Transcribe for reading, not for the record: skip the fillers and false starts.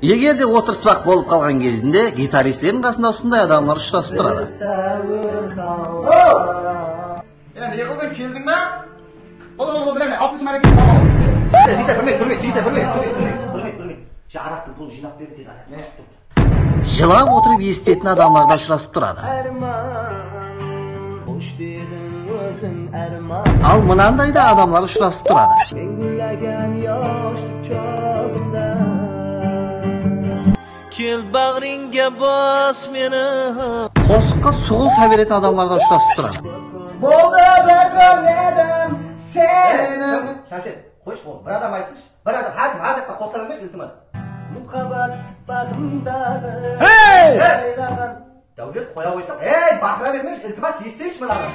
Егер де отырыспақ болып қалған кезінде гитаристердің қасында осындай адамдар ұшырасып тұрады. Не қылдың, келдің ба? Бол, бол, бол, міне, 6-шы мәреке. Жігіттер, білмейді, білмейді, жігіттер, білмейді, білмейді, білмейді, білмейді. Арақтың пұлын жинап беріп тез аяқ. Жылап отырып естетін адамдар да ұшырасып тұрады. Ал мынандай да адамдар ұшырасып тұрады. Кел бағрыңа бас мені. Қосыққа сұғыл беретін адамдар да ұшырасып тұрады. Болды бір көрмедім сені. Шәмшет, қойшы ол, бір адам айтсыншы. Бір адам, әркім ар жақта қосыла бермеші, ілтимас. Мұхаббат бағымдағы. Ей! Дәулет қоя қойсақ, ей, бақыра бермеші, ілтимас, естейші мынаны.